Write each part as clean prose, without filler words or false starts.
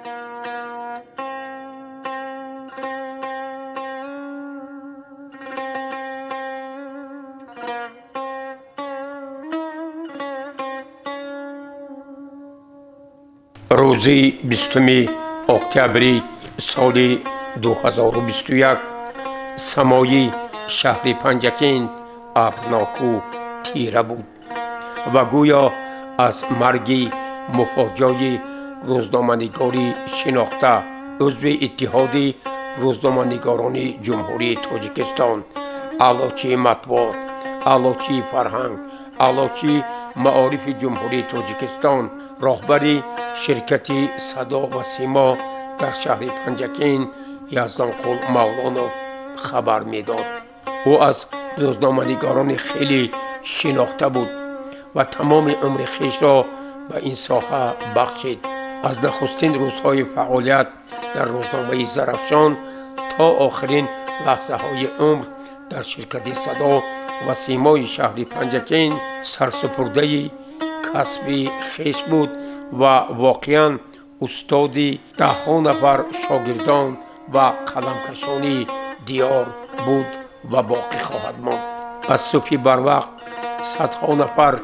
Рӯзи 20 октябри соли 2021 самои шаҳри Панҷакент абрноку тира буд ва гӯё аз марги муфоҷои рӯзноманигори шинохта, узви Иттиҳоди рӯзноманигорони Ҷумҳурии Тоҷикистон, аълочии матбуот, аълочии фарҳанг, аълочии маорифи Ҷумҳурии Тоҷикистон, роҳбари ширкати «Садо ва симо» дар шаҳри Панҷакент Яздонқул Мавлонов хабар медод. Ӯ аз рӯзноманигорони хеле шинохта буд ва тамоми умри хешро ба ин соҳа бахшид. Аз нахустин рӯзҳои фаъолият дар рӯзномаи «Зарафшон» то охирин лаҳзаҳои умр дар ширкати «Садо ва симои» шаҳри Панҷакент сарсупурдаи касби хеш буд ва воқеан устоди даҳҳо нафар шогирдон ва қаламкашони диёр буд ва боқӣ хоҳад монд. Аз субҳи барвақт садҳо нафар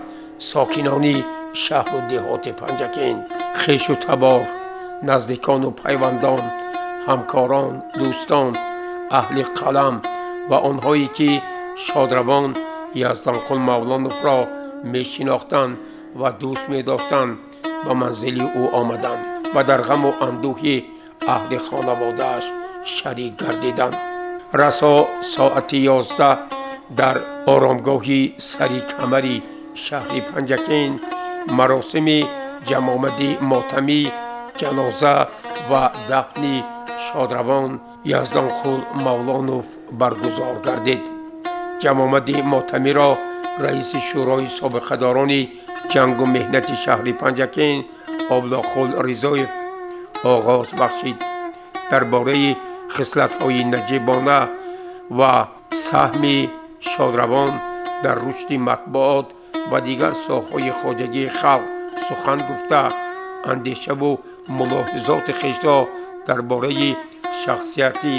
сокинони шаҳру деҳоти Панҷакент, хешу табор, наздикону пайвандон, ҳамкорон, дӯстон, аҳли қалам ва онҳое ки шодравон Яздонқул Мавлоновро мешинохтанд ва дӯст медоштанд, ба манзили ӯ омаданд ва дар ғаму андӯҳи аҳли хонаводааш шарик гардиданд. Расо соати 11 дар оромгоҳи сари камари шаҳри Панҷакент маросими ҷамъомади мотамӣ, ҷаноза ва дафни шодравон Яздонқул Мавлонов баргузор гардид. Ҷамъомади мотамиро раиси Шӯрои собиқадорони ҷангу меҳнати шаҳри Панҷакент Облоқул Ризоев оғоз бахшид. Дар бораи хислатҳои наҷибона ва саҳми шодравон дар рушди матбуот ва дигар соҳаҳои хоҷагии халқ сухан гуфта, андешаву мулоҳизоти хешро дар бораи шахсияти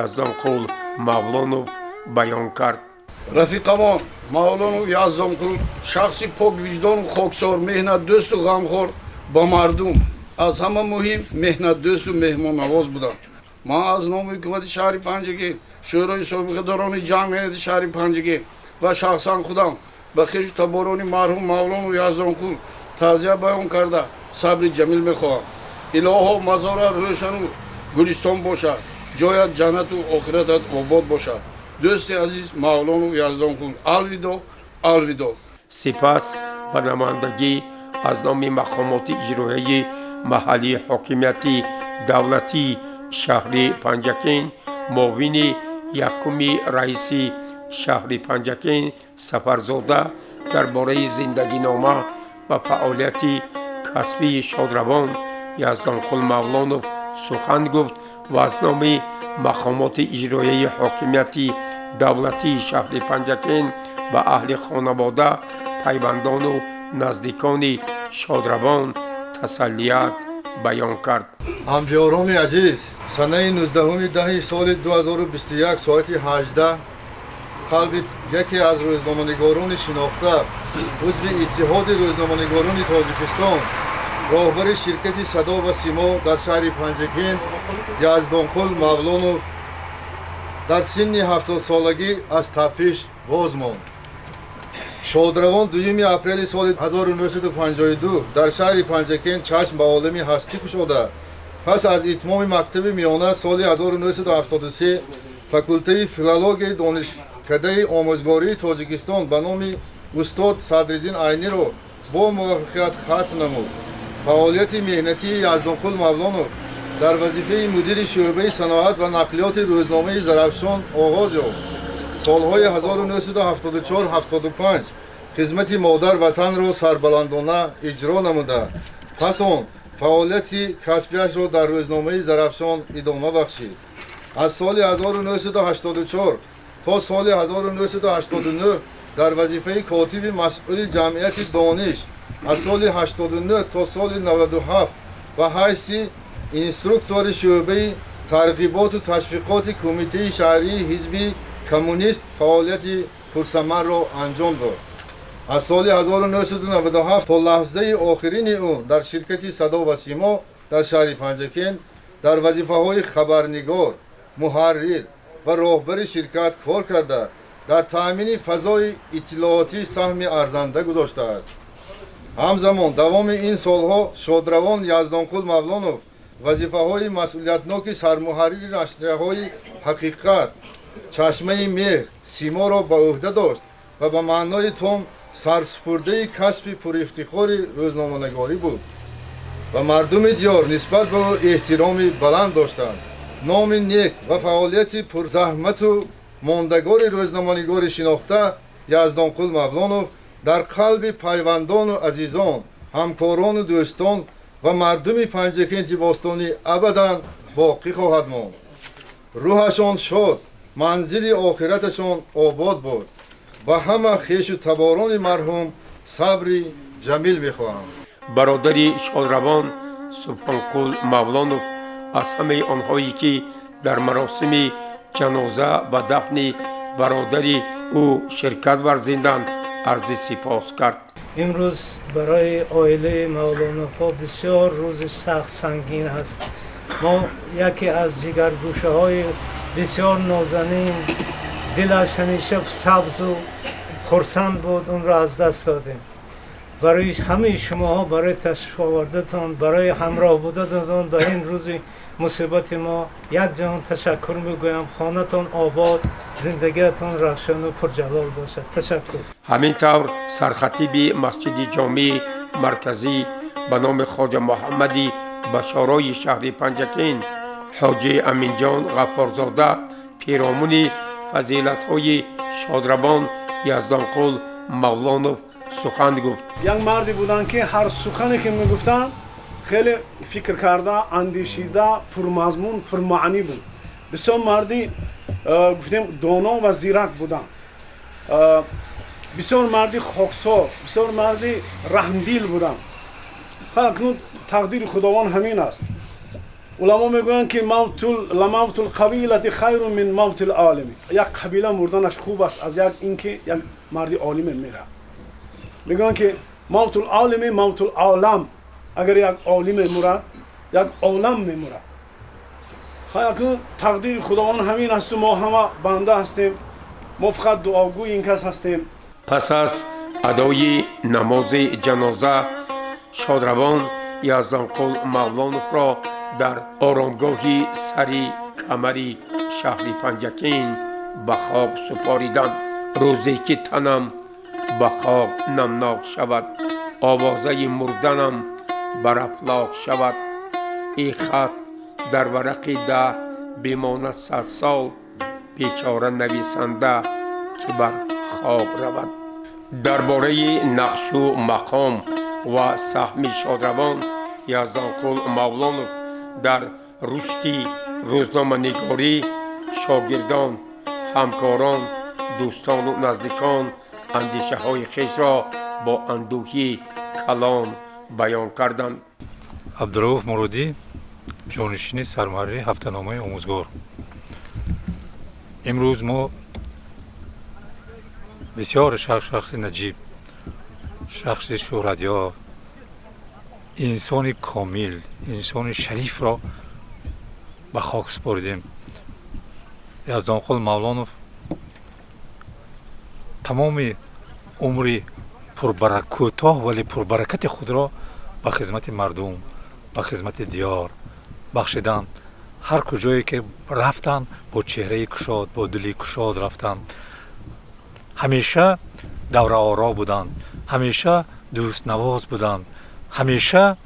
Яздонқул Мавлонов баён кард. Рафиқамон Мавлонов Яздонқул шахси поквиҷдону хоксор, меҳнатдӯсту ғамхор ба мардум, аз ҳама муҳим меҳнатдӯсту меҳмоннавоз буданд. Ман аз номи ҳукумати шаҳри Панҷакент, Шӯрои собиқадорони ҷанг меҳнати шаҳри Панҷакент ва шахсан худам ба хешу таборони марҳум Мавлонов Яздонқул таъзия баён карда, сабри ҷамил мехоҳам. Илоҳо, мазорат рӯшану гулистон бошад, ҷоят ҷаннату охиратат обод бошад. Дӯсти азиз Мавлонов Яздонқул, алвидо, алвидо. Сипас ба намояндагӣ аз номи мақомоти иҷроияи маҳаллии ҳокимияти давлатии шаҳри Панҷакент муовини якуми раиси шаҳри Панҷакент Сафарзода дар бораи зиндагинома ва фаъолияти касбии шодравон Яздонқул Мавлонов сухан гуфт ва аз номи мақомоти иҷроияи ҳокимияти давлатии шаҳри Панҷакент ба аҳли хонавода, пайвандону наздикони шодравон тасаллият баён кард. Ҳамдиёрони азиз, санаи 19 даҳи соли 2021 соати 18 қалби яке аз рӯзноманигорони шинохта, узви Иттиҳоди рӯзноманигорони Тоҷикистон, роҳбари ширкати «Садо ва симо» дар шаҳри Панҷакент Яздонқул Мавлонов дар синни 70-солагӣ аз тапиш боз монд. Шодравон 2 апрели соли 1952 дар шаҳри Панҷакент чашм ба олами ҳастӣ кушода, пас аз итмоми мактаби миёна соли 1973 факултаи филологияи Донишкадаи омӯзгории Тоҷикистон ба номи устод Садриддин Айниро бо муваффақият хатм намуд. Фаъолияти меҳнатии Яздонқул Мавлонов дар вазифаи мудири шӯъбаи саноат ва нақлиёти рӯзномаи «Зарафшон» оғоз ёфт. Солҳои 1974-75 хизмати модар ватанро сарбаландона иҷро намуда, пас он фаъолияти касбиашро дар рӯзномаи «Зарафшон» идома бахшид. Аз соли 1984 то соли 1989 дар вазифаи котиби масъули ҷамъияти «Дониш», аз соли 89 то соли 97 ба ҳайси Инструктори шӯъбаи тарғиботу ташвиқоти Кумитаи шаҳрии Ҳизби Коммунист фаъолияти пурсамарро анҷом дод. Аз соли 1997 то лаҳзаи охирини ӯ дар ширкати «Садо ва Симо» дар шаҳри Панҷакент дар вазифаҳои хабарнигор, муҳаррир ва роҳбари ширкат кор карда, дар таъмини фазои иттилоотӣ саҳми арзанда гузоштааст. Ҳамзамон давоми ин солҳо шодравон Яздонқул Мавлонов вазифаҳои масъулиятноки сармуҳаррири нашрияҳои «Ҳақиқат», «Чашмаи меҳр», «Симоро» ба ӯҳда дошт ва ба маънои том сарсупурдаи касби пурифтихори рӯзноманигорӣ буд ва мардуми диёр нисбат ба ӯ эҳтироми баланд доштанд. Номи нек ва фаъолияти пурзаҳмату мондагори рӯзноманигори шинохта Яздонқул Мавлонов дар қалби пайвандону азизон, ҳамкорону дӯстон ва мардуми Панҷакенти бостонӣ абадан боқӣ хоҳад монд. Рӯҳашон шод, манзили охираташон обод бод. Ба ҳама хешу таборони марҳум сабри ҷамил мехоҳам. Бародари шодравон Субҳонқул Мавлонов аз ҳамаи онҳое, ки дар маросими ҷаноза ва дафни бародари ӯ ширкат варзиданд, арзи сипос кард. Имрӯз барои оилаи Мавлоновҳо бисёр рӯзи сахт, сангин аст. Мо яке аз ҷигаргӯшаҳои бисёр нозанин, дилаш ҳамеша сабзу хурсанд буд, онро аз даст додем. Барои ҳамаи шумоҳо, барои ташриф овардатон, барои ҳамроҳ буданатон дар ин рӯзи мусибати мо як ҷаҳон ташаккур мегӯям. Хонатон обод, зиндагиатон равшану пурҷалол бошад. Ташаккур. Ҳамин тавр, сархатиби масҷиди ҷомеи марказӣ ба номи Хоҷа Муҳаммади Башорои шаҳри Панҷакент ҳоҷи Аминҷон Ғаффорзода пиромуни фазилатҳои шодравон Яздонқул Мавлонов сухан гуфт. Як марде буданд, ки ҳар сухане ки мегуфтанд, хеле фикр карда, андешида, пурмазмун, пурмаънӣ буд. Бисёр марди гуфтем доно ва зирак буданд, бисёр марди хоксор, бисёр марди раҳмдил буданд. Акнун тақдири Худованд ҳамин аст. Уламо мегӯянд, ки لموت القبيلة خير من موت العالم. Як қабила мурданаш хуб аст аз як ин ки як марди олиме мера. Мегӯянд, ки موت العالم موت العالم. Агар як олиме мурад, як олам мемурад. Акнун тақдири Худованд ҳамин асту мо ҳама банда ҳастем, мо фақат дуогӯи ин кас ҳастем. Пас аз адои намози ҷаноза шодравон Яздонқул Мавлоновро дар оромгоҳи сари камари шаҳри Панҷакент ба хок супориданд. Рӯзе ки танам ба хок намнок шавад, овозаи мурданам бар афлок шавад, ин хат дар варақи даҳр бимонад садсол, бечора нависанда, ки бар хок равад. Дар бораи нақшу мақом ва саҳми шодравон Яздонқул Мавлонов дар рушди рӯзноманигорӣ шогирдон, ҳамкорон, дӯстону наздикон андешаҳои хешро бо андӯҳи калон баён карданд. Абдурауф Муродӣ, ҷонишини сармуҳаррири ҳафтаномаи «Омӯзгор». Имрӯз мо бисёр шахси наҷиб, шахси шӯҳратёб, инсони комил, инсони шарифро ба хок супоридем. Яздонқул Мавлонов тамоми умри кӯтоҳ, вале пурбаракати худро ба хизмати мардум, ба хизмати диёр бахшиданд. Ҳар куҷое ки рафтанд, бо чеҳраи кушод, бо дили кушод рафтанд. Ҳамеша давраоро буданд, ҳамеша дӯстнавоз буданд, ҳамеша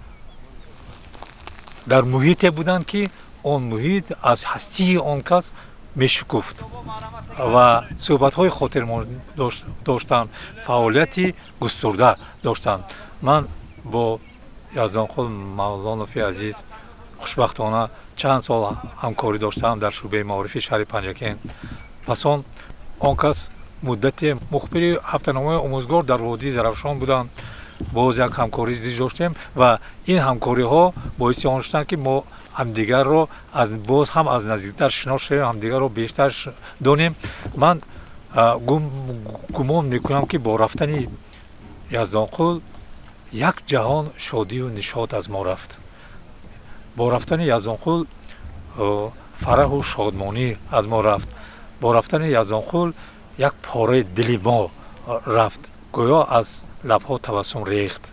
дар муҳите буданд, ки он муҳит аз ҳастии он кас мешукуфт ва суҳбатҳои хотирмон доштанд, фаъолияти густурда доштанд. Ман бо Яздонқул Мавлонови азиз хушбахтона чанд сол ҳамкорӣ доштам дар шӯъбаи маорифи шаҳри Панҷакент. Пас он кас муддате мухбири ҳафтаномаи «Омӯзгор» дар водии Зарафшон буданд. Боз як ҳамкорӣ зич доштем ва ин ҳамкориҳо боиси он шуданд, ки мо Ҳамдигарро аз боз ҳам аз наздиктар шинос шавем, ҳамдигарро бештар донем. Ман гумон мекунам, ки бо рафтани Яздонқул як ҷаҳон шодию нишот аз мо рафт. Бо рафтани Яздонқул фараҳу шодмонӣ аз мо рафт. Бо рафтани Яздонқул як пораи дили мо рафт. Гӯё аз лабҳо табассум рехт,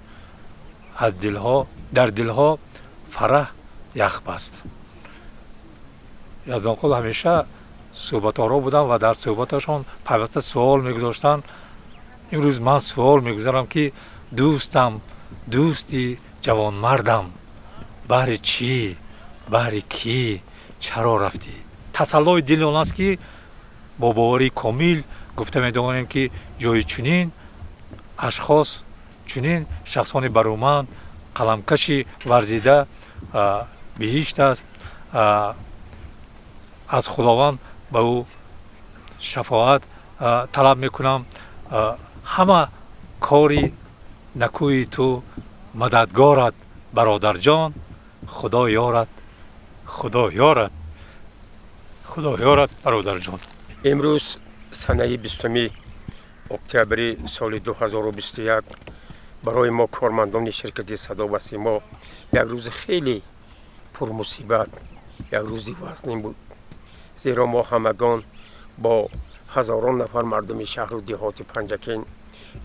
аз дилҳо дар дилҳо фараҳ ях баст. Яздонқул ҳамеша суҳбаторо буданд ва дар суҳбаташон пайваста суол мегузоштанд. Имрӯз ман суол мегузорам, ки дӯстам, дӯсти ҷавонмардам, баҳри чӣ, баҳри кӣ, чаро рафтӣ? Тасаллои дил он аст, ки бо боварии комил гуфта метавонем, ки ҷои чунин ашхос, чунин шахсони баруманд, қаламкаши варзида биҳишт аст. Аз Худованд ба ӯ шафоат талаб мекунам. Ҳама кори накӯи ту мададгорат, бародарҷон. Худо ёрат, Худо ёрат, Худо ёрат, бародарҷон. Имрӯз, санаи 20-уми октябри соли 2021, барои мо, кормандони ширкати «Садо ва Симо», як рӯзи хеле пурмусибат, як рӯзи вазнин буд, зеро мо ҳамагон бо ҳазорон нафар мардуми шаҳру деҳоти Панҷакент,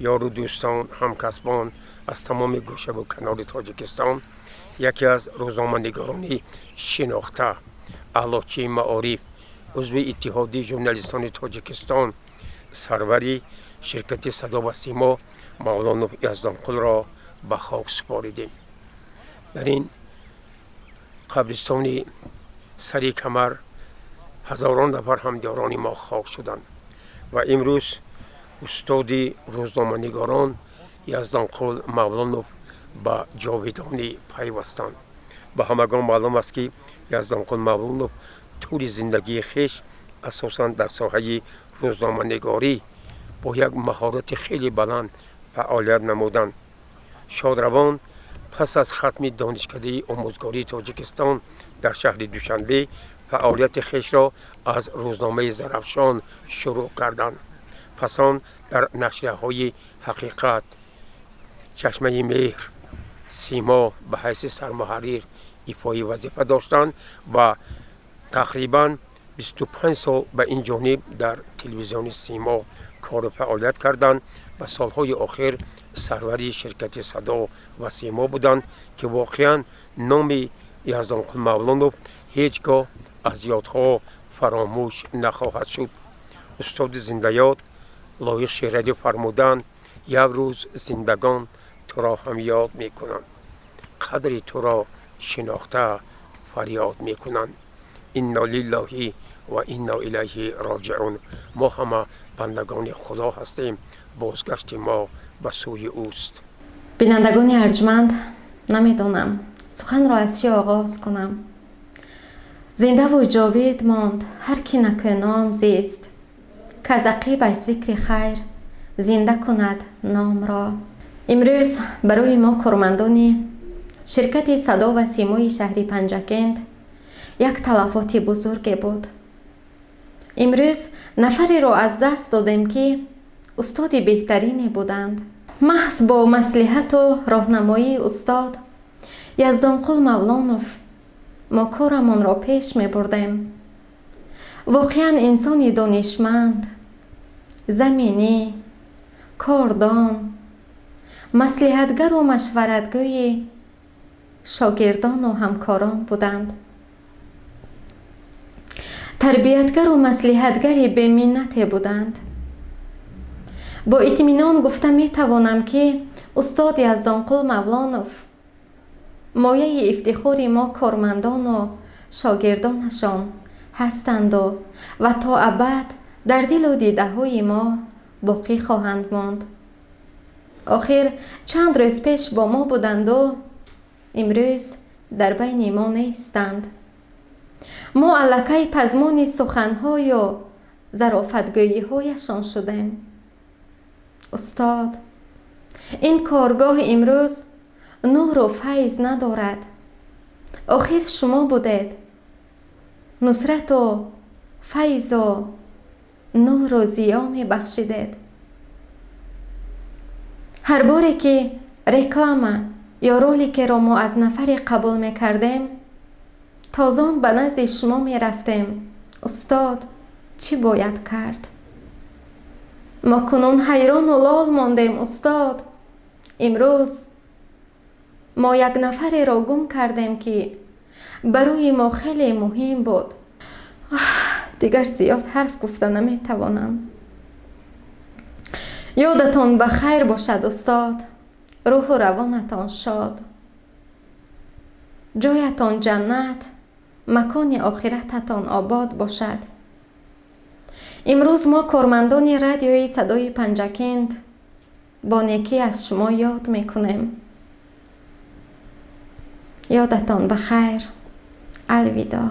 ёру дӯстон, ҳамкасбон аз тамоми гӯшаву канори Тоҷикистон яке аз рӯзноманигорони шинохта, аълочии маориф, узви Иттиҳодии журналистони Тоҷикистон, сарвари ширкати «Садо ва Симо» Мавлонов Яздонқулро ба хок супоридем. Дар ин қабристони Сари Камар ҳазорон нафар ҳамдиёрони мо хок шуданд ва имрӯз устоди рӯзноманигорон Яздонқул Мавлонов ба ҷовидонӣ пайвастанд. Ба ҳамагон маълум аст, ки Яздонқул Мавлонов тӯли зиндагии хеш асосан дар соҳаи рӯзноманигорӣ бо як маҳорати хеле баланд фаъолият намуданд. Шодравон пас аз хатми Донишкадаи омӯзгории Тоҷикистон дар шаҳри Душанбе фаъолияти хешро аз рӯзномаи «Зарафшон» шурӯъ карданд. Пас он дар нашрияҳои «Ҳақиқат», «Чашмаи меҳр», «Симо» ба ҳайси сармуҳаррир ифои вазифа доштанд ва тақрибан 25 сол ба ин ҷониб дар телевизиони «Симо» кору фаъолият карданд ва солҳои охир сарвари ширкати «Садо ва Симо» буданд, ки воқеан номи Яздонқул Мавлонов ҳеҷ гоҳ аз ёдҳо фаромӯш нахоҳад шуд. Устоди зиндаёд Лоиқ Шералӣ фармуданд: «Як рӯз зиндагон туро ҳам ёд мекунанд, қадри туро шинохта фарёд мекунанд». Инно лиллоҳи ва инно илайҳи роҷиун. Мо ҳама бандагони Худо ҳастем, бозгашти мо ба сӯи ӯст. Бинандагони арҷманд, намедонам, суханро аз чӣ оғоз кунам. Зиндаву ҷовид монд ҳар ки накӯном зист, к аз ақибаш зикри хайр зинда кунад номро. Имрӯз барои мо, кормандони ширкати «Садо ва Симои» шаҳри Панҷакент, як талафоти бузурге буд. Имрӯз нафареро аз даст додем, ки устоди беҳтарине буданд. Маҳз бо маслиҳату роҳнамоии устод Яздонқул Мавлонов мо корамонро пеш мебурдем. Воқеан, инсони донишманд, заминӣ, кордон, маслиҳатгару машваратгӯи шогирдону ҳамкорон буданд, тарбиятгару маслиҳатгари беминнате буданд. Бо итминон гуфта метавонам, ки устод Яздонқул Мавлонов мояи ифтихори мо, кормандону шогирдонашон ҳастанду ва то абад дар дилу дидаҳои мо боқӣ хоҳанд монд. Охир чанд рӯз пеш бо мо буданду имрӯз дар байни мо нестанд. Мо аллакай пазмони суханҳою зарофатгӯиҳояшон шудем. Устод, ин коргоҳ имрӯз нуру файз надорад. Охир шумо будед нусрату файзу нуру зиё мебахшидед. Ҳар боре ки реклама ё роликеро мо аз нафаре қабул мекардем, тозон ба назди шумо мерафтем: «Устод, чӣ бояд кард?» Мо кунун ҳайрону лол мондем, устод. Имрӯз мо як нафареро гум кардем, ки барои мо хеле муҳим буд. Дигар зиёд ҳарф гуфта наметавонам. Ёдатон ба хайр бошад, устод, рӯҳу равонатон шод, ҷоятон ҷаннат, макони охирататон обод бошад. Имрӯз мо, кормандони радиои садои Панҷакент, бо некӣ аз шумо ёд мекунем. Ёдатон ба хайр, алвидоъ.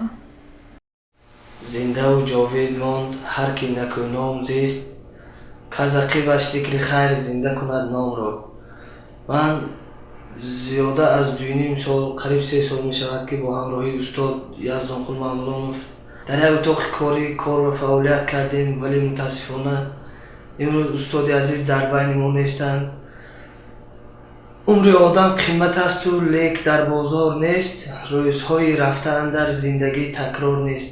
Зиндаву ҷовид монд ҳар ки накӯном зист, каз ақибаш зикри хайр зинда кунад номро. Ман зиёда аз 2,5 сол, қариб 3 сол мешавад, ки бо ҳамроҳии устод Яздонқул Мавлонов дар як утоқи корӣ кор ва фаъолият кардем, вале мутаассифона имрӯз устоди азиз дар байни мо нестанд. Умри одам қимат асту, лек дар бозор нест. Рӯзҳои рафтаан дар зиндагӣ такрор нест.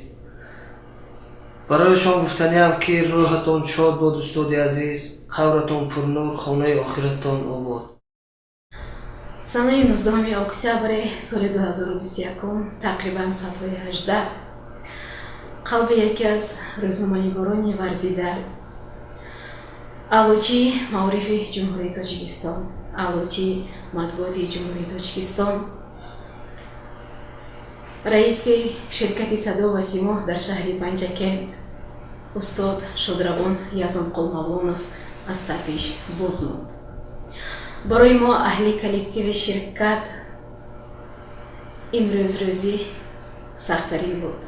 Барояшон гуфтаниам, ки рӯҳатон шод бод, устоди азиз, қабратон пурнур, хонаи охиратон обод. Санаи 19 октябри соли 2021, тақрибан соатҳои 18, қалби яке аз рӯзноманигорони варзида, аълочии маорифи Ҷумҳурии Тоҷикистон, аълочии матбуоти Ҷумҳурии Тоҷикистон, раиси ширкати Садо ва Симо дар шаҳри Панҷакент, устод шодравон Язонқул Мавлонов аз тапиш боз монд. Барои мо, аҳли коллективи ширкат, имрӯз рӯзи сахттарин буд.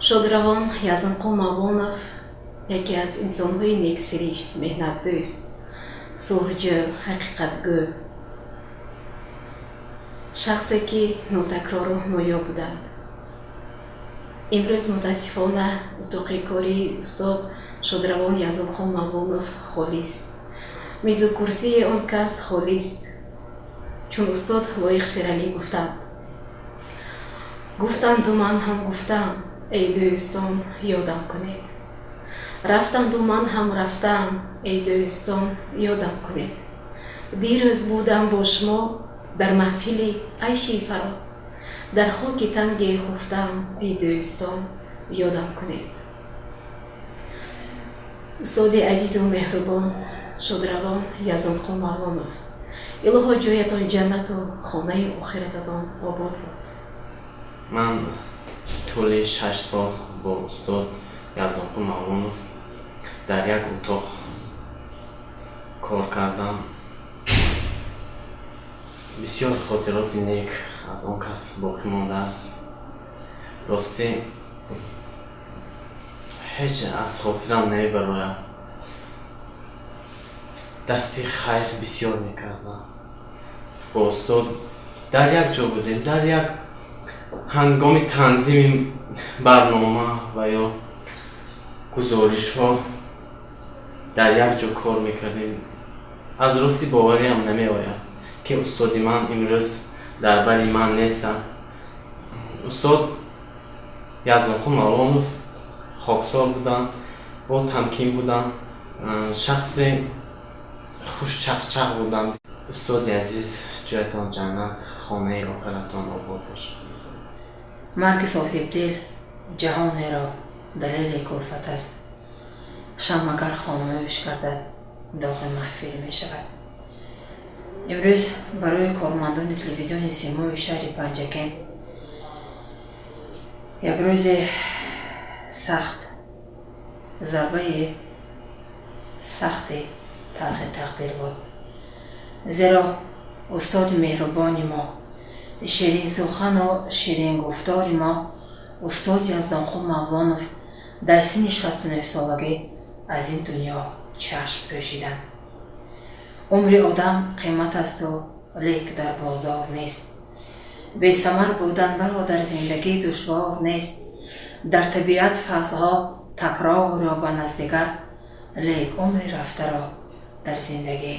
Шодравон Язонқул Мавлонов яке аз инсонҳои нексиришт, меҳнатдӯст, сулҳҷӯ, ҳақиқатгӯ, шахсе ки нотакрору ноёб буданд. Имрӯз мутаассифона утоқи кории устод шодравон Язонқул Мавлонов холист, мизу курсии он кас холист. Чун устод Лоиқ Шералӣ гуфтанд: «Гуфтанду ман ҳам гуфтам, эй дӯстон, ёдам кунед, рафтанду ман ҳам рафтам, эй дӯстон, ёдам кунед. Дирӯз будам бо шумо дар маҳфили айши фаро, дар хоки танге хуфтам, эй дӯстон, ёдам кунед». Устоди азизу меҳрубон шодравон Язонқул Мавлонов, илоҳо, ҷоятон ҷаннату хонаи охирататон обод бод. Ман тӯли 6 сол бо устод Язонқул Мавлонов дар як утоқ кор кардам. Бисёр хотироти нек аз он кас боқӣ мондааст. Ростӣ, ҳеҷ аз хотирам намебарояд. Дасти хайр бисёр мекардам. Бо устод дар як ҷо будем, дар як ҳангоми танзими барнома ва ё гузоришҳо дар як ҷо кор мекардем. Аз рости бовариам намеояд, ки устоди ман имрӯз дар бари ман нестанд. Устод Язонқул Мавлонов хоксор буданд, бо тамкин буданд, шахси хушчақчақ буданд. Устоди азиз, ҷоятон ҷаннат, хонаи охиратон обод бошад. Марги соҳибдил ҷаҳонеро далели кулфат аст. Шам агар хомӯш гардад, доғи маҳфил мешавад. Имрӯз барои кормандони телевизиони Симои шаҳри Панҷакент як рӯзи сахт, зарбаи сахти талхи тақдир буд, зеро устоди меҳрубони мо, ширинсухану ширингуфтори мо, устод Яздонқул Мавлонов дар синни 69-солагӣ аз ин дунё чашм пӯшиданд. Умри одам қимат асту, лек дар бозор нест. Бесамар будан, бародар, зиндагӣ душвор нест. Дар табиат фаслҳо такрор ёбанд аз дигар, лек умри рафтаро дар зиндагӣ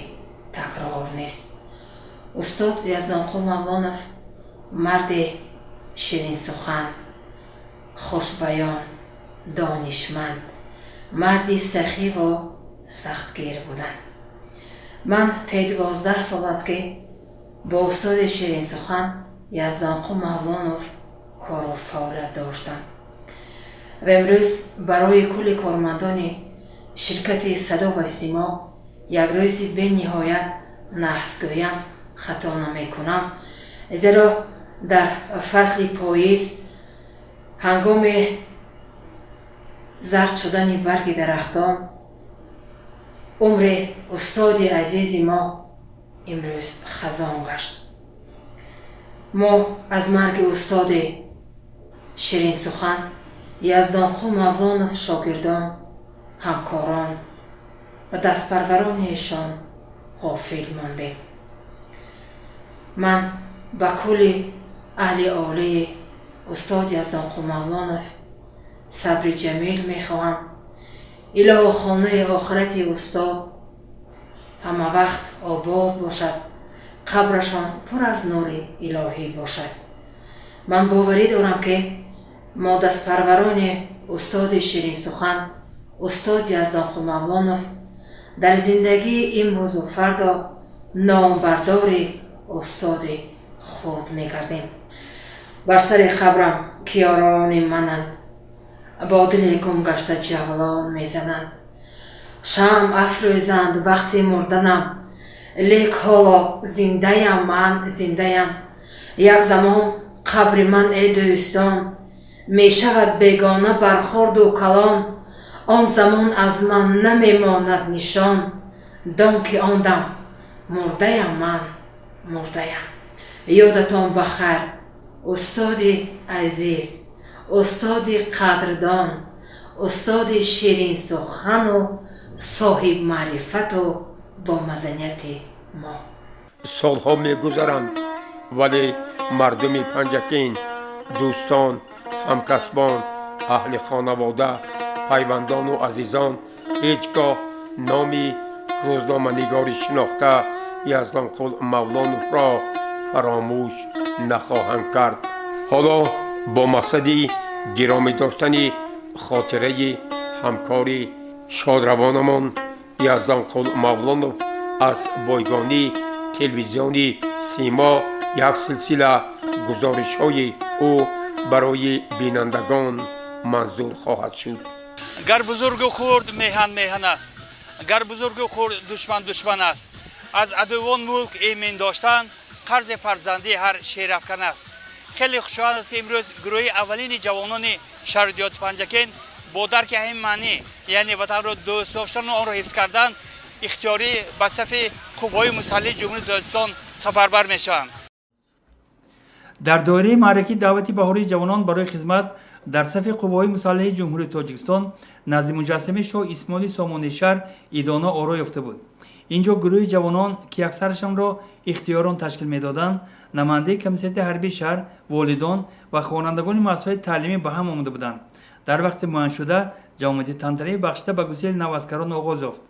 такрор нест. Устод Яздонқул Мавлонов марди ширинсухан, хушбаён, донишманд, марди сахиву сахтгир буданд. Ман те 12 сол аст, ки бо устоди ширинсухан Яздонқул Мавлонов кору фаъолият доштам ва имрӯз барои кулли кормандони ширкати Садо ва Симо як рӯзи бениҳоят наҳс гӯям, хато намекунам, зеро дар фасли поиз, ҳангоми зард шудани барги дарахтон, умри устоди азизи мо имрӯз хазон гашт. Мо аз марги устоди ширинсухан Яздонқул Мавлонов шогирдон, ҳамкорон ва дастпарварони эшон ғофил мондем. Ман ба кулли аҳли оилаи устод Яздонқул Мавлонов сабри ҷамил мехоҳам. Илоҳо, хонаи охирати устод ҳамавақт обод бошад, қабрашон пур аз нури илоҳӣ бошад. Ман боварӣ дорам, ки мо дастпарварони устоди ширинсухан устод Яздонқул Мавлонов дар зиндагии имрӯзу фардо номбардори устоди худ мегардем. Бар сари қабрам ки ёрони мананд, бо дили гумгашта ҷавлон мезананд, шамъ афрӯзанд вақти мурданам, лек ҳоло зиндаям, ман зиндаям. Як замон қабри ман, э дӯстон, мешавад бегона бар хурду калон. Он замон аз ман намемонад нишон, дон ки он дам мурдаям, ман мурдаям. Ёдатон ба хайр, устоди азиз, устоди қадрдон, устоди ширинсухану соҳибмаърифату бо маданияти мо. Солҳо мегузаранд, вале мардуми Панҷакент, дӯстон, ҳамкасбон, аҳли хонавода, пайвандону азизон ҳеҷ гоҳ номи рӯзноманигори шинохта Яздонқул Мавлоновро фаромӯш нахоҳанд кард. Ҳоло бо мақсади гиромӣ доштани хотираи ҳамкори шодравонамон Яздонқул Мавлонов аз бойгонии телевизиони Симо як силсила гузоришҳои ӯ барои бинандагон манзур хоҳад шуд. Гар бузургу хурд, меҳан меҳан аст, гар бузургу хурд, душман душман аст. Аз адувон мулк эмин доштан қарзи фарзандии ҳар шерафкан аст. Хеле хушҳол аст, ки имрӯз гурӯҳи аввалини ҷавонони шаҳри деҳоти Панҷакент бо дарки ҳамин маънӣ, яъне ватанро дӯст доштану онро ҳифз кардан, ихтиёрӣ ба сафи қувваҳои мусаллиҳи Ҷумҳурии Тоҷикистон сафарбар мешаванд. Дар доираи маъракаи даъвати баҳории ҷавонон барои хизмат дар сафи қувваҳои мусаллаҳи Ҷумҳурии Тоҷикистон назди муҷассамаи шоҳ Исмоили Сомонии шаҳр идона оро ёфта буд. Ин ҷо гурӯҳи ҷавонон, ки аксарашонро ихтиёрон ташкил медоданд, намояндаи комиссариати ҳарбии шаҳр, волидон ва хонандагони муассисаҳои таълимӣ ба ҳам омада буданд. Дар вақти муайяншуда ҷамъомади тантанавӣ бахшида ба гусели наваскарон оғоз ёфт.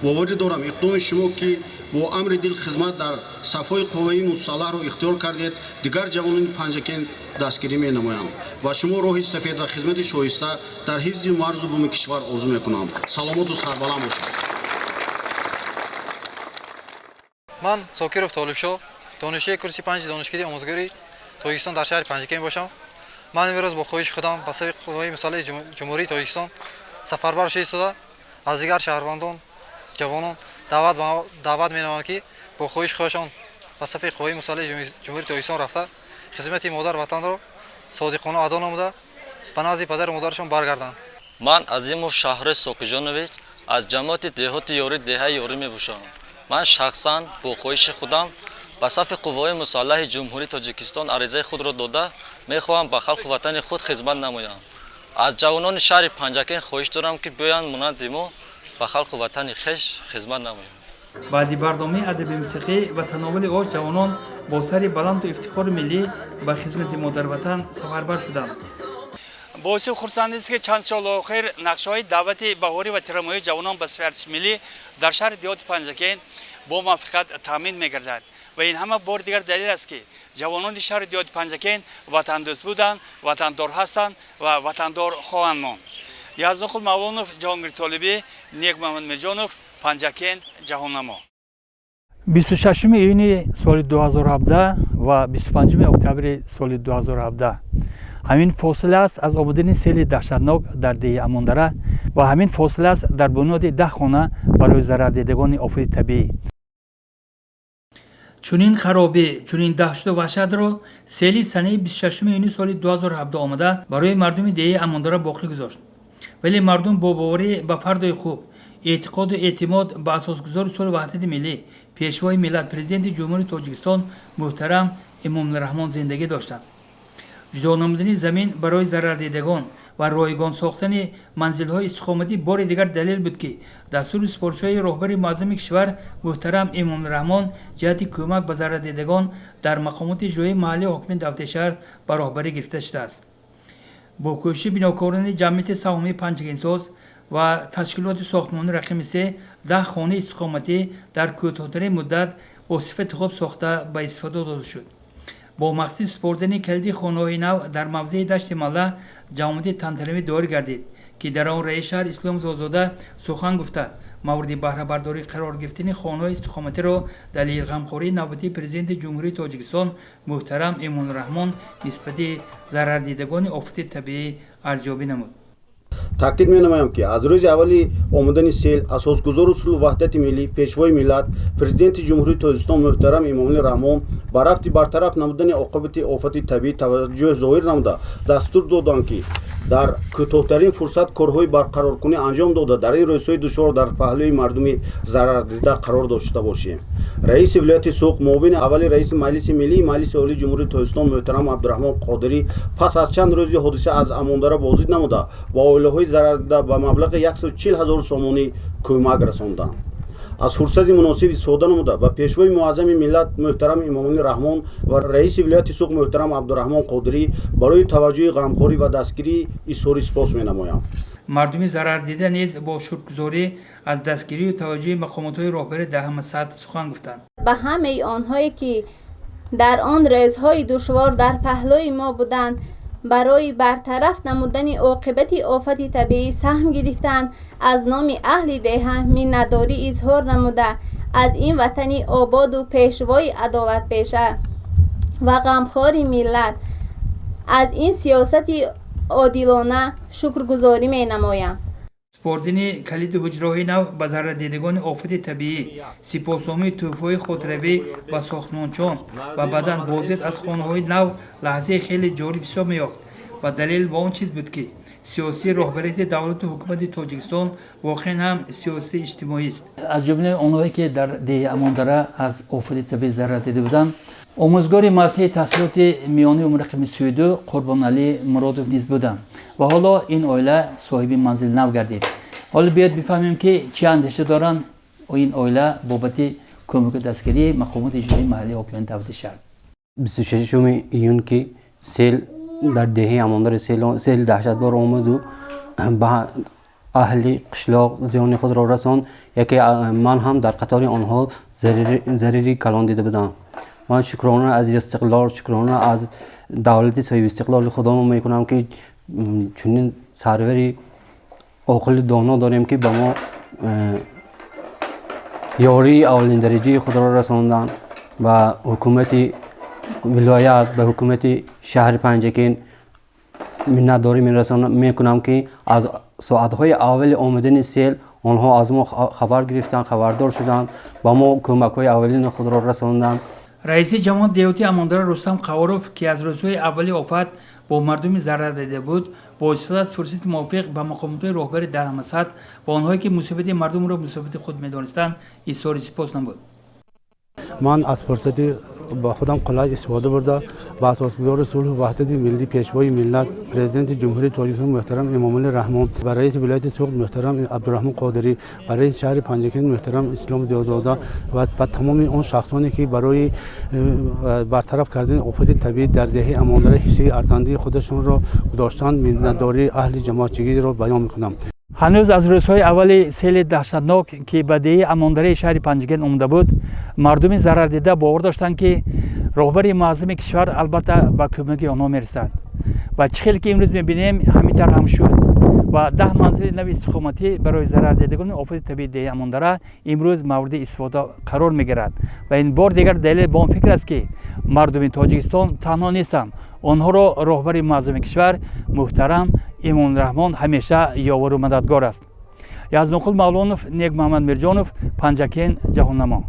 Боварӣ дорам, иқдоми шумо, ки бо амри дил хизмат дар сафҳои қувваи мусаллаҳро ихтиёр кардед, дигар ҷавонони Панҷакент дастгирӣ менамоянд ва шумо роҳи сафед ва хизмати шоиста дар ҳифзи марзу буми кишвар орзу мекунам. Саломату сарбаланд бошед. Ман Зокиров Толибшоҳ, донишҷӯи курси панҷи Донишкадаи омӯзгории Тоҷикистон дар шаҳри Панҷакент бошам. Ман имрӯз бо хоҳиши худам ба сафи қувваҳои мусаллаҳи Ҷумҳурии Тоҷикистон сафарбар шуда истода, аз дигар шаҳрвандон, ҷавонон даъват менамоям, ки бо хоҳиши худашон ба сафи қувваҳои мусаллаҳи Ҷумҳурии Тоҷикистон рафта, хизмати модар ватанро содиқона адо намуда, ба назди падару модарашон баргарданд. Ман Азимов Шаҳри Соқиҷонович аз ҷамоати деҳоти Ёрӣ, деҳаи Ёрӣ мебошам. Ман шахсан бо хоҳиши худам ба сафи қувваҳои мусаллаҳи Ҷумҳурии Тоҷикистон аризаи худро дода, мехоҳам ба халқу ватани худ хизмат намоям. Аз ҷавонони шаҳри Панҷакент хоҳиш дорам, ки биёянд, монанди мо ба халқу ватани хеш хизмат намоянд. Баъди барномаи адаби мусиқӣ ва тановули ош ҷавонон бо сари баланду ифтихори миллӣ ба хизмати модарватан сафарбар шуданд. Боиси хурсандист, ки чанд соли охир нақшаҳои даъвати баҳорӣ ва тирамоҳии ҷавонон ба сафи миллӣ дар шаҳри деҳоти Панҷакент бо муваффақият таъмин мегардад ва ин ҳама бори дигар далел аст, ки ҷавонони шаҳри деҳоти Панҷакент ватандӯст буданд, ватандор ҳастанд ва ватандор хоҳанд монд. Яздонқул Мавлонов, Ҷаҳонгир Толибӣ, Нек Муҳаммадмирҷонов, Панҷакент, Ҷаҳоннамо. 26 июни соли 2017 ва 25 октябри соли 2017 ҳамин фосила аст аз омадани сели даҳшатнок дар деҳи Амондара ва ҳамин фосила аст дар бунёди 10 хона барои зарардидагони офати табиӣ. Чунин харобӣ, чунин даҳшату ваҳшатро сели санаи 26 июни соли 2017 омада барои мардуми деҳаи Амондара боқӣ гузошт. Вале мардум бо боварӣ ба фардои хуб, эътиқоду эътимод ба асосгузори сулҳу ваҳдати миллӣ, пешвои миллат, Президенти Ҷумҳурии Тоҷикистон муҳтарам Эмомалӣ Раҳмон зиндагӣ доштанд. Ҷудо намудани замин барои зарардидагон ва ройгон сохтани манзилҳои истиқоматӣ бори дигар далел буд, ки дастури супоришҳои роҳбари муаззами кишвар муҳтарам Эмомалӣ Раҳмон ҷиҳати кӯмак ба зарардидагон дар мақомоти иҷроии маҳаллии ҳокимияти давлати шаҳр ба роҳбарӣ гирифта шудааст. Бо кӯшиши бинокорони ҷамъияти саҳомии Панҷакентсоз ва ташкилоти сохтмонӣ рақами се 10 хонаи истиқоматӣ дар кӯтоҳтарин муддат бо сифати хуб сохта ба истифода дода шуд. Бо мақсади супордани калиди хонаҳои нав дар мавзеи Дашти Малла ҷамоати тантанавӣ доир гардид, ки дар он раиси шаҳр Ислом Зозода сухан гуфта, мавриди баҳрабардорӣ қарор гирифтани хонаҳои истиқоматиро далели ғамхории навбатии Президенти Ҷумҳурии Тоҷикистон муҳтарам Эмомалӣ Раҳмон нисбати зарардидагони офати табиӣ арзёбӣ намуд. Таъкид менамоям, ки аз рӯзи аввали омадани сел асосгузору сулҳу ваҳдати миллӣ, пешвои миллат, Президенти Ҷумҳурии Тоҷикистон муҳтарам Эмомалӣ Раҳмон ба рафти бартараф намудани оқибати офати табиӣ таваҷҷӯҳ зоҳир намуда, дастур доданд, ки дар кӯтоҳтарин фурсат корҳои барқароркунӣ анҷом дода, дар ин рӯзҳои душвор дар паҳлӯи мардуми зарардида қарор дошта бошем. Раиси вилояти Суғд, муовини аввали раиси Маҷлиси миллии Маҷлиси Олии Ҷумҳурии Тоҷикистон муҳтарам Абдураҳмон Қодирӣ пас аз чанд рӯзи ҳодиса аз Амондара боздид намуда, ба оилаҳои зарардида ба маблағи 140 ҳазор сомонӣ кӯмак расонданд. Аз фурсати муносиб истифода намуда, ба пешвои муаззами миллат муҳтарам Эмомалӣ Раҳмон ва раиси вилояти Суғд муҳтарам Абдураҳмон Қодирӣ барои таваҷҷӯҳи ғамхорӣ ва дастгирӣ изҳори сипос менамоям. Мардуми зарардида низ бо шукргузорӣ аз дастгирию таваҷҷӯҳи мақомотҳои роҳбарӣ дар ҳама сатҳ сухан гуфтанд. Ба ҳамаи онҳое, ки дар он рӯзҳои душвор дар паҳлӯи мо буданд, барои бартараф намудани оқибати офати табиӣ саҳм гирифтанд, аз номи аҳли деҳа миннатдорӣ изҳор намуда, аз ин ватани ободу пешвои адолатпеша ва ғамхори миллат, аз ин сиёсати одилона шукргузорӣ менамоям. Супордани калиди ҳуҷраҳои нав ба зарардидагони офати табиӣ, сипосномаи тӯҳфаҳои хотиравӣ ба сохтмончон ва баъдан боздид аз хонаҳои нав лаҳзаи хеле ҷолиб ҳисоб меёфт ва далел ба он чиз буд, ки сиёсии роҳбарияти давлату ҳукумати Тоҷикистон воқеан ҳам сиёсии иҷтимоист. Аз ҷумлаи онҳое, ки дар деҳи Амондара аз офати табиӣ зарар дида буданд, омӯзгори муассисаи таҳсилоти миёнаи умумӣ рақами 32 Қурбоналӣ Муродов низ буданд ва ҳоло ин оила соҳиби манзили нав гардид. Ҳоло биёед бифаҳмем, ки чӣ андеша доранд ин оила бобати кӯмаку дастгирии мақомоти иҷроии маҳаллии ҳокимияти давлати шаҳр. 26 июн, ки сел дар деҳаи Амондари сели даҳшатбор омаду ба аҳли қишлоқ зиёни худро расонд, яке ман ҳам дар қатори онҳо зарари калон дида будам. Ман шукрона аз истиқлол, шукрона аз давлати соҳибистиқлоли худомо мекунам, ки чунин сарвари оқили доно дорем, ки ба мо ёрии аввалиндараҷаи худро расонданд. Ба ҳукумати вилоят, ба ҳукумати шаҳри Панҷакент миннатдорӣ мекунам, ки аз соатҳои аввали омадани сел онҳо аз мо хабар гирифтанд, хабардор шуданд, ба мо кӯмакҳои аввалини худро расонданд. Раиси ҷамоат деҳоти Амондара Рустам Қаворов, ки аз рӯзҳои аввали офат бо мардуми зарар дида буд, бо истифода аз фурсати мувофиқ ба мақомотҳои роҳбарӣ дар ҳама сатҳ ва онҳое, ки мусибати мардумро мусибати худ медонистанд, изҳори сипос намуд. Ман аз фурсати Ба худам қулай истифода бурда, ба асосгузори сулҳу ваҳдати миллӣ, Пешвои миллат, Президенти Ҷумҳурии Тоҷикистон муҳтарам Эмомалӣ Раҳмон, ба раиси вилояти Суғд муҳтарам Абдураҳмон Қодирӣ, ба раиси шаҳри Панҷакент муҳтарам Ислом Зиёзода ва ба тамоми он шахсоне, ки барои бартараф кардани офати табиӣ дар деҳаи Амондара ҳиссаи арзандаи худашонро гузоштанд, миннатдории аҳли ҷамоатчигиро баён мекунам. Ҳанӯз аз рӯзҳои аввали сели даҳшатнок, ки ба деҳаи Амондараи шаҳри Панҷакент омада буд, мардуми зарардида бовар доштанд, ки роҳбари муаззами кишвар албатта ба кӯмаки онҳо мерасад. Ва чӣ хеле ки имрӯз мебинем, ҳамин тавр ҳам шуд ва 10 манзили нави истиқоматӣ барои зарардидагони офати табиии деҳаи Амондара имрӯз мавриди истифода қарор мегирад. Ва ин бор дигар далел ба он фикр аст, ки мардуми Тоҷикистон танҳо нестанд. Онҳоро роҳбари муаззами кишвар муҳтарам Эмомалӣ Раҳмон ҳамеша ёвару мададгор аст. Яздонқул Мавлонов, Некмуҳаммад Мирҷонов, Панҷакент, Ҷаҳоннамо.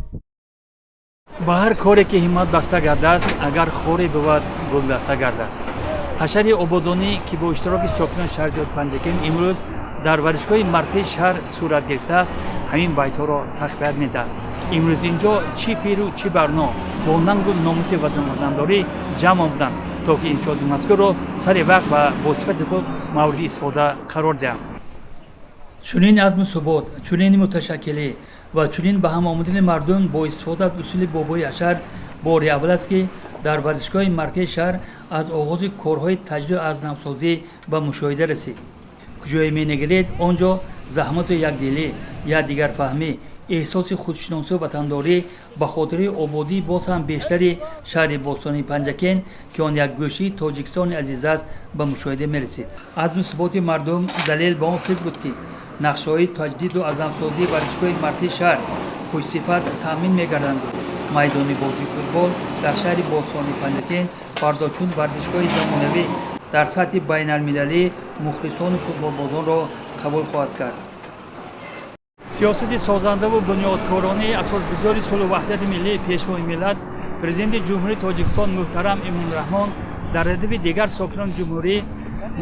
Ба ҳар коре ки ҳиммат баста гардад, агар хоре бувад, гулдаста гардад. Ҳашари ободонӣ, ки бо иштироки сокинони шаҳри деҳоти Панҷакент имрӯз дар варзишгоҳи марказии шаҳр сурат гирифтааст, ҳамин байтҳоро тақвият медиҳад. Имрӯз инҷо чӣ пиру чӣ барно бо нангу номуси ватанватандорӣ ҷамъ омаданд, то ки иншооти мазкурро сари вақт ва бо сифати худ мавриди истифода қарор диҳанд. Чунин азму субот, чунин муташаккилӣ ва чунин ба ҳам омадани мардум бо истифода аз усули бобои ҳашар бори аввал аст, ки дар варзишгоҳи маркази шаҳр аз оғози корҳои таҷдиду аз навсозӣ ба мушоҳида расид. Куҷое менигаред, он ҷо заҳмату якдилӣ, якдигарфаҳмӣ, эҳсоси худшиносию ватандорӣ ба хотири ободии боз ҳам бештари шаҳри бостонии Панҷакент, ки он як гӯшии Тоҷикистони азиз аст, ба мушоҳида мерасид. Азму суботи мардум далел ба он фикр буд, ки нақшаҳои таҷдиду азнавсозии варзишгоҳи маркази шаҳр хушсифат таъмин мегарданду майдони бозии футбол дар шаҳри бостонии Панҷакент фардо чун варзишгоҳи замонавӣ дар сатҳи байналмилалӣ мухлисону футболбозонро қабул хоҳад кард. Сиёсати созандаву бунёдкоронаи асосгузори сулҳу ваҳдати миллӣ, Пешвои миллат, Президенти Ҷумҳурии Тоҷикистон муҳтарам Эмомалӣ Раҳмон дар радифи дигар сокинони ҷумҳурӣ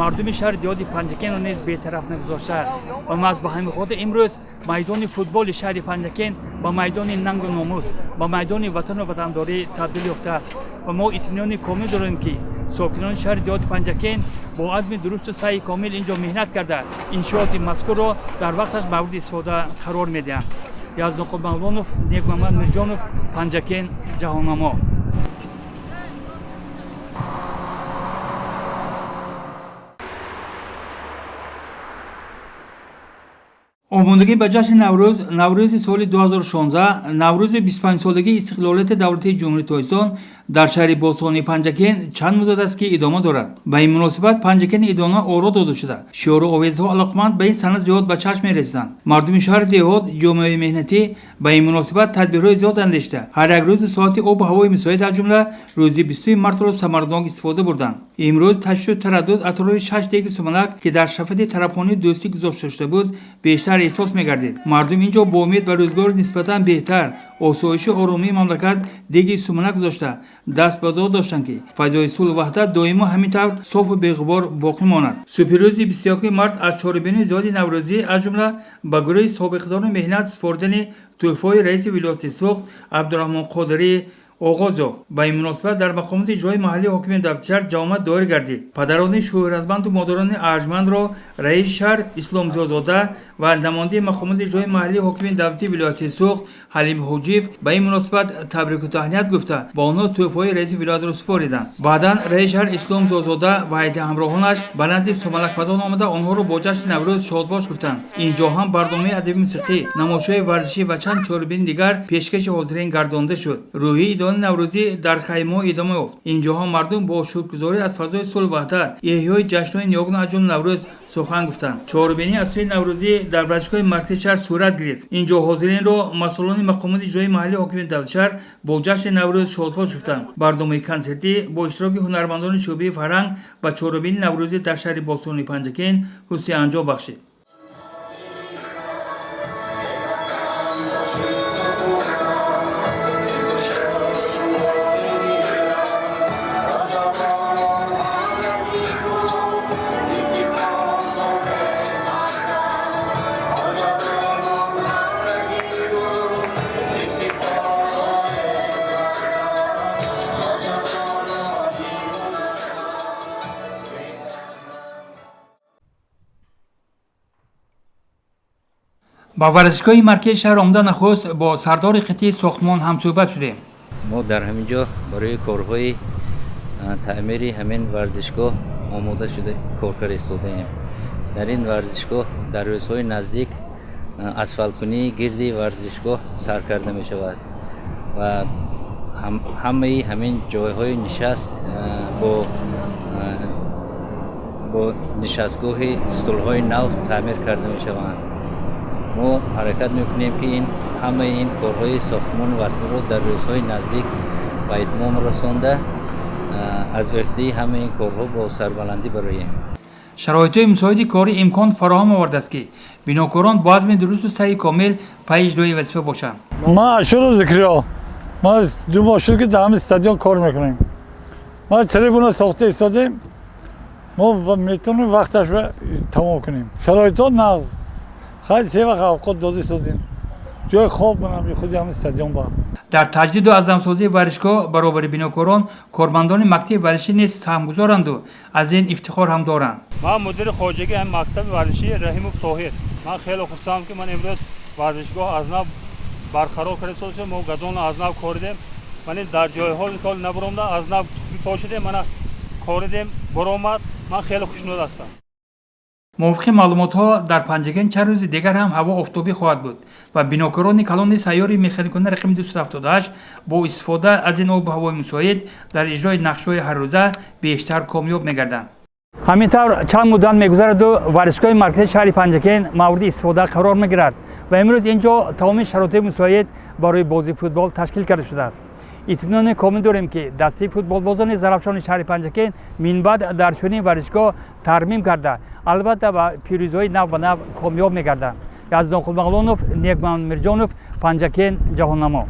мардуми шаҳри деҳоти Панҷакентро низ бетараф нагузоштааст ва маҳз ба ҳамин хотир имрӯз майдони футболи шаҳри Панҷакент ба майдони нангу номус, ба майдони ватану ватандорӣ табдил ёфтааст ва мо итминони комил дорем, ки сокинони шаҳри деҳоти Панҷакент бо азми дурусту саъи комил инҷо меҳнат карда, иншооти мазкурро дар вақташ мавриди истифода қарор медиҳанд. Яздонқул Мавлонов, Некмуҳаммад Мирҷонов, Панҷакент, Ҷаҳоннамо. Омодагӣ ба ҷашни Наврӯз, Наврӯзи соли 2016, Наврӯзи 25-солагии истиқлолияти давлатии Ҷумҳурии Тоҷикистон дар шаҳри бостонии Панҷакент чанд муддат аст, ки идома дорад. Ба ин муносибат Панҷакент идона оро дода шуда, шиору овезҳо алоқаманд ба ин сана зиёд ба чашм мерасиданд. Мардуми шаҳри деҳот, ҷомеаи меҳнатӣ ба ин муносибат тадбирҳои зиёд андешида, ҳар як рӯзи соати обу ҳавои мусоид, аз ҷумла рӯзи 20 мартро самаранок истифода бурданд. Имрӯз таштишу тараддуд атрофи шаш деги сумалак, ки дар шафати тарабхонаи дӯстӣ гузошта шуда буд, бештар эҳсос мегардид. Мардум инҷо бо умед ба рӯзгори нисбатан беҳтар, осоишу оромии мамлакат деги сумалак гузошта, даст ба дуо доштанд, ки фазои сулҳу ваҳдат доимо ҳамин тавр софу беғубор боқӣ монад. Субҳи рӯзи 21 март аз чорабиниҳои зиёди наврӯзӣ, аз ҷумла ба гурӯҳи собиқадорони меҳнат супоридани тӯҳфаҳои раиси вилояти Суғд Абдураҳмон Қодирӣ оғоз ёфт. Ба ин муносибат дар мақомоти иҷроии маҳаллии ҳокимияти давлати шаҳр ҷамоат доир гардид. Падарони шӯҳратманду модарони арҷмандро раиси шаҳр Ислом Зиёзода ва намояндаи мақомоти иҷроии маҳаллии ҳокимияти давлатии вилояти Суғд Ҳалим Ҳоҷиев ба ин муносибат табрику таҳният гуфта, ба онҳо тӯҳфаҳои раиси вилоятро супориданд. Баъдан раиси шаҳр Ислом Зиёзода ва ҳайати ҳамроҳонаш ба назди сумалакпазон омада, онҳоро бо ҷашни Наврӯз шодбош гуфтанд. Инҷо ҳам барномаи адабию мусиқӣ, намоишҳои варзишӣ ва чанд чорабини дигар пешкаши ҳозирин гардонда шуд. Рӯҳии идонаи наврӯзӣ дар хаймаҳо идома ёфт. Инҷоҳо мардум бо шукргузорӣ аз фазои сулҳу ваҳдат, эҳёи ҷашнҳои ниёгон, аз ҷумла Наврӯз сухан гуфтанд. Чорабинӣ аз сӯи наврӯзӣ дар варзишгоҳи маркази шаҳр сурат гирифт. Инҷо ҳозиринро масъулони мақомоти иҷроии маҳаллии ҳокимияти давлати шаҳр бо ҷашни Наврӯз шодбош гуфтанд. Барномаи консертӣ бо иштироки ҳунармандони шӯъбаи фарҳанг ба чорабинии наврӯзӣ дар шаҳри бостонии Панҷакент ҳусни анҷом бахшид. Ба варзишгоҳи маркази шаҳр омада нахуст бо сардори қитъаи сохтмон ҳамсӯҳбат шудем. Мо дар ҳамин ҷо барои корҳои таъмири ҳамин варзишгоҳ омода шуда кор карда истодаем. Дар ин варзишгоҳ дар рӯзҳои наздик асфалткунии гирди варзишгоҳ сар карда мешавад ва ҳамаи ҳамин ҷойҳои нишаст бо нишастгоҳи стулҳои нав таъмир карда мешаванд. Мо ҳаракат мекунем, ки ҳамаи ин корҳои сохтмону васлиро дар рӯзҳои наздик ба итмом расонда, аз ӯҳдаи ҳамаи ин корҳо бо сарбаландӣ бароем. Шароитҳои мусоиди корӣ имкон фароҳам овардааст, ки бинокорон бо азми дурусту саъи комил пайи иҷрои вазифа бошанд. Ман Ашуров Зикриё. Ма 2 моҳ шуд, ки дар ҳамин стадион кор мекунем. Ма трибуна сохта истодем. Мо метавонем вақташ тамом кунем. Шароитҳо нағз. Хайр, се вақт авқот дода истодем. Ҷои хоб манам худи ҳамин стадион ба. Дар таҷдиду азнавсозии варзишгоҳ баробари бинокорон кормандони мактаби варзишӣ низ саҳмгузоранду аз ин ифтихор ҳам доранд. Ман мудири хоҷагии ҳамин мактаби варзишӣ Раҳимов Тоҳир. Ман хеле хурсандам, ки ман имрӯз варзишгоҳ аз нав барқарор карда истода. Мо газонро аз нав коридем. Ман ин дар ҷойҳо мисол набаромда, аз нав пошидем, мана коридем, баромад. Ман хеле хушнуд ҳастам. Мувофиқи маълумотҳо, дар Панҷакент чанд рӯзи дигар ҳам ҳаво офтобӣ хоҳад буд ва бинокорони калони сайёри механикона рақами 278 бо истифода аз ин обу ҳавои мусоид дар иҷрои нақшҳои ҳаррӯза бештар комёб мегарданд. Ҳамин тавр чанд муддат мегузараду варзишгоҳи маркази шаҳри Панҷакент мавриди истифода қарор мегирад ва имрӯз ин ҷо тамоми шароитҳои мусоид барои бозии футбол ташкил карда шудааст. Итминони комил дорем, ки дастаи футболбозони Зарафшони шаҳри Панҷакент минбаъд дар чунин варзишгоҳ тармим карда, албатта ба пирӯзиҳои нав ба нав комёб мегарданд. Яздонқул Мағлонов, Некман Мирҷонов, Панҷакент, Ҷаҳоннамо.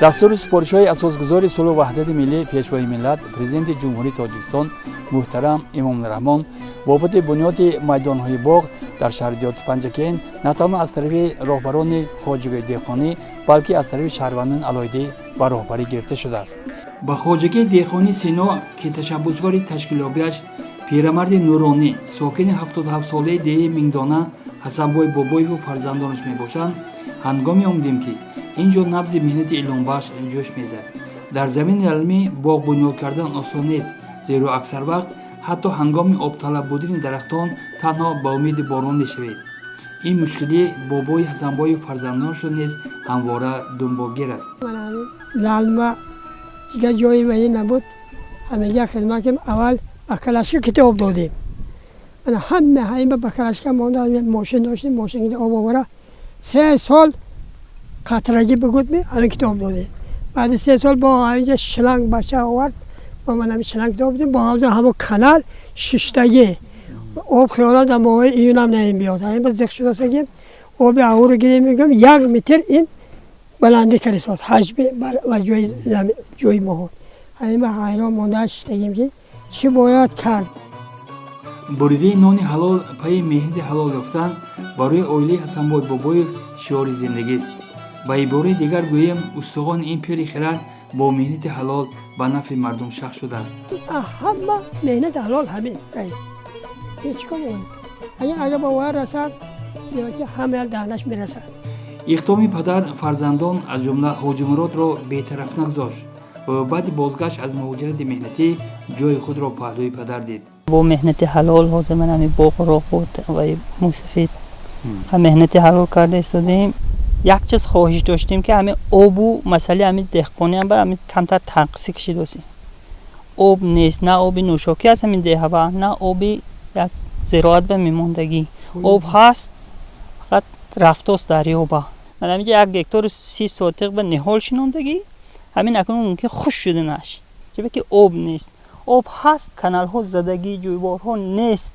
Дастуру супоришҳои асосгузори сулҳу ваҳдати миллӣ, Пешвои миллат, Президенти Ҷумҳурии Тоҷикистон муҳтарам Эмомалӣ Раҳмон бобати бунёди майдонҳои боғ дар шаҳри диёти Панҷакент на танҳо аз тарафи роҳбарони хоҷагии деҳқонӣ, балки аз тарафи шаҳрвандони алоҳидӣ ба роҳбарӣ гирифта шудааст. Ба хоҷагии деҳқонӣ Сино, ки ташаббусгори ташкилёбиаш пирамарди нуронӣ, сокини 77-солаи деҳаи Мингдона Ҳасанбой Бобоеву фарзандонаш мебошанд, ҳангоме омадем, ки ин ҷо набзи меҳнати илҳомбахш ҷӯш мезад. Дар замини лалмӣ боғ бунёд кардан осон нест, зеро аксар вақт ҳатто ҳангоми обталаб будани дарахтон танҳо ба умеди борон мешавед. Ин мушкилӣ бобои Ҳасанбою фарзандонашро низ ҳамвора дунболгир аст. Лалма дигар ҷои ваи набуд, ҳамеҷа хидмат кардем. Аввал ба калашка китоб додем. Мана ҳама ҳама ба калашка монда, мошин доштем, мошин об овара. 3 сол қатрагӣ бигӯд, ми ҳамин китоб додем. Баъди 3 сол бо ҳаминҷа шланг бача овард, бо ман ҳамин шланг китоб додем, бо ҳамза ҳамон канал шиштагӣ. Об хиёлан дар моҳи июнам наим биёд. Ҳамин ба зиқ шудасагим, оби аҳурро гирем, мегӯям, 1 метр ин баландӣ карисод, ҳаҷми ва ҷои моҳо. Ҳамин ба ҳайрон монда шиштагим, ки чӣ бояд кард. Буридаи нони ҳалол пайи меҳнати ҳалол ёфтан барои оилаи Ҳасанбой Бобоев шиори зиндагист. Ба ибораи дигар гӯем, устухони ин пири хирад бо меҳнати ҳалол ба нафъи мардум шахс шудааст. Ҳама меҳнати ҳалол ҳамин раис. Ҳеҷ кор намекунад. Агар ба вай расад, ё ҳама даҳнаш мерасад. Иқдоми падар фарзандон аз ҷумла Ҳоҷимуродро бетараф нагузошт ва баъди бозгашт аз муҳоҷирати меҳнатӣ ҷои худро паҳлӯи падар дид. Бо меҳнати ҳалол ҳозир ман ҳамин боғро худ ва мусафид меҳнати ҳалол карда истодаем. Як чиз хоҳиш доштем, ки ҳамин обу масъалаи ҳамин деҳқонӣ ҳам ба ҳамин камтар танқисӣ кашидосем. Об нест, на оби нӯшокӣ аз ҳамин деҳава, на оби як зироат ба мемондагӣ. Об ҳаст, фақат рафтост дарёба. Ман ҳаминҷа 1 гектару 30 сотиқ ба ниҳол шинондагӣ, ҳамин акнун мумкин хушк шуданаш, чунки об нест. Об ҳаст, каналҳо задагӣ, ҷӯйборҳо нест.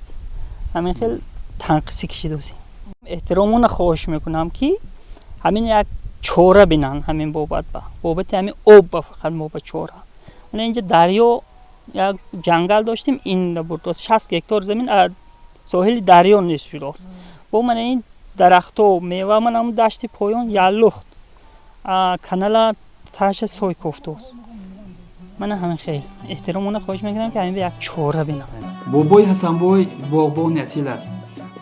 Ҳамин хел танқисӣ кашидосем. Эҳтиромона хоҳиш мекунам, ки ҳамин як Чора бинанд ҳамин бобат ба бобати ҳамин об ба фақат мо ба чора. Мана инҷа дарё, як ҷангал доштем, ин бурдост, 60 гектар замин соҳили дарё нест шудааст. Бо мана ин дарахто мева, мана ҳамун дашти поён яллухт, канала таша сой кофтост. Мана ҳамин хел эҳтиромона хоҳиш мекунам, ки ҳамин як чора бинам. Бобои Ҳасанбой боғбони асил аст.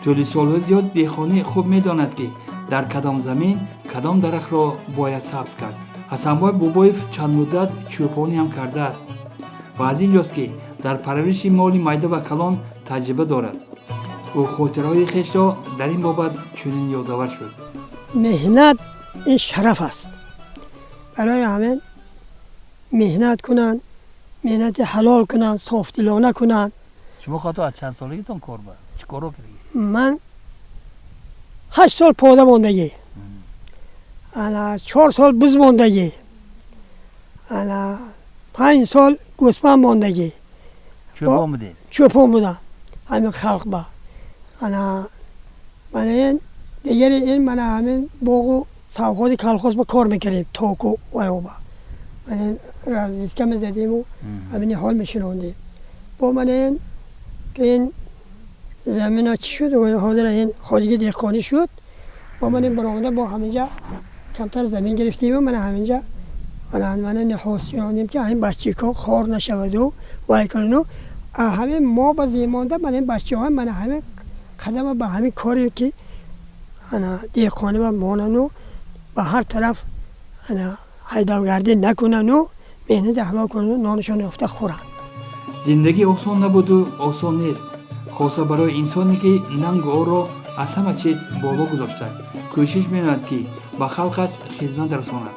Тӯли солҳои зиёд деҳқонӣ хуб медонад, ки дар кадом замин кадом дарахтро бояд сабз кард. Ҳасанбой Бобоев чанд муддат чӯпонӣ ҳам кардааст ва аз ин ҷост, ки дар парвариши моли майда ва калон таҷриба дорад. Ӯ хотираҳои хешро дар ин бобат чунин ёдовар шуд. Меҳнат ин шараф аст. Барои ҳамин меҳнат кунанд, меҳнати ҳалол кунанд, софдилона кунанд. Шумо хато аз чанд солагитон кор ба чӣ корро кардагӣ? Ман 8 сол пода мондагӣ, ана 4 сол буз мондагӣ, ана 5 сол гӯспанд мондагӣ. Чӯпон будед? Чӯпон будам ҳамин халқ ба. Ана мана ин дигари ин мана ҳамин боғу совхози колхоз ба кор мекардем, току вайоба разиска мезадиму ҳамини ҳол мешинондем. Бо мана ин ки ин замина чӣ шуд, ҳозир ин хоҷагии деҳқонӣ шуд. Бо ман ин баромада бо ҳаминҷа камтар замин гирифтиму мана ҳаминҷа мана ниҳол шинондем, ки ҳамин бачако хор нашаваду вай кунану ҳамин мо ба зимонда мана ин бачаҳо мана ҳамин қадама ба ҳамин коре ки ана деҳқонӣ ба монану ба ҳар тараф ана ҳайдавгардӣ накунану меҳнати ҳалол кунану нонашон ёфта хӯранд. Зиндагӣ осон набуду осон нест, хоса барои инсоне, ки нангу орро аз ҳама чиз боло гузошта, кӯшиш менамояд, ки ба халқаш хизмат расонад.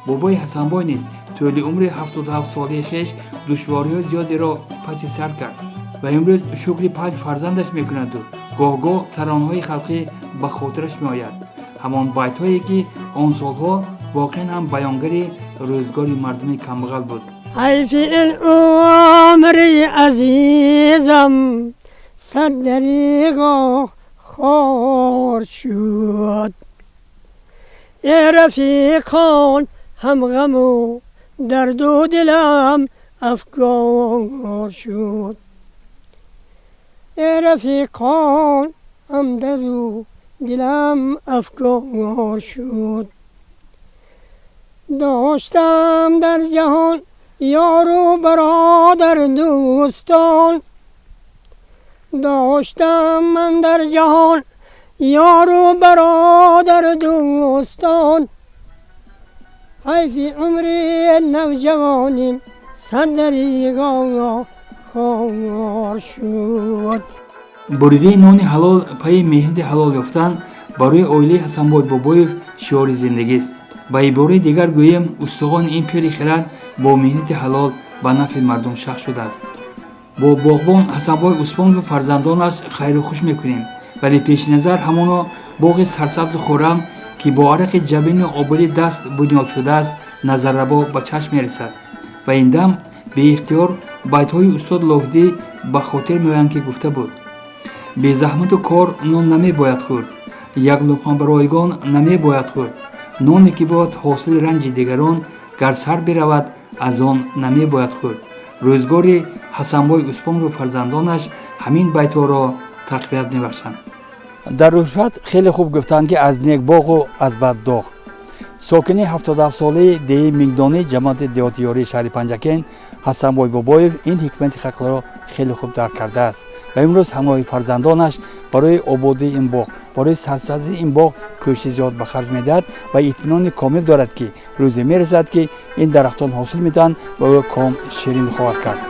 Бобои Ҳасанбой низ тӯли умри 77-солаи хеш душвориҳои зиёдеро паси сар кард ва имрӯз шукри панҷ фарзандаш мекунаду гоҳ-гоҳ таронаҳои халқӣ ба хотираш меояд, ҳамон байтҳое, ки он солҳо воқеан ҳам баёнгари рӯзгори мардуми камбағал буд. Ҳайфи ин умри азизам сад дариғо хор шуд. Э рафиқон, ҳам ғаму дарду дилам афгор шуд. Э рафиқон, ҳам дарду дилам афгор шуд. Доштам дар ҷаҳон ёру бародар, дӯстон. Доштам ман дар ҷаҳон ёру бародар, дӯстон. Ҳайфи умри навҷавоним сад дариғо хор шуд. Буридаи нони ҳалол пайи меҳнати ҳалол ёфтан барои оилаи Ҳасанбой Бобоев шиори зиндагист. Ба ибораи дигар гӯем, устухони ин пири хирад бо меҳнати ҳалол ба нафъи мардум шах шудааст. Бо боғбон Ҳасанбой Усмонову фарзандонаш хайру хуш мекунем, вале пеши назар ҳамоно боғи сарсабзу хуррам, ки бо арақи ҷабину обури даст бунёд шудааст, назаррабо ба чашм мерасад ва ин дам беихтиёр байтҳои устод Лоҳидӣ ба хотир меоянд, ки гуфта буд: «Безаҳмату кор нон намебояд хӯрд, як луқма ба ройгон намебояд хӯрд. Ноне ки бовад ҳосили ранҷи дигарон, гар сар биравад, аз он намебояд хӯрд». Рӯзгори Ҳасанбой Усмонову фарзандонаш ҳамин байтҳоро тақвият мебахшанд. Дар рӯшват хеле хуб гуфтанд, ки аз нек боғу аз бад доғ. Сокини 77-солаи деҳи Мингдонӣ, ҷамоати деҳоти Ёрии шаҳри Панҷакент, Ҳасанбой Бобоев ин ҳикмати халқро хеле хуб дарк кардааст ва имрӯз ҳамроҳи фарзандонаш барои ободии ин боғ, барои сарсабзии ин боғ кӯшиши зиёд ба харҷ медиҳад ва итминони комил дорад, ки рӯзе мерасад, ки ин дарахтон ҳосил медиҳанд ва ӯ ком ширин хоҳад кард.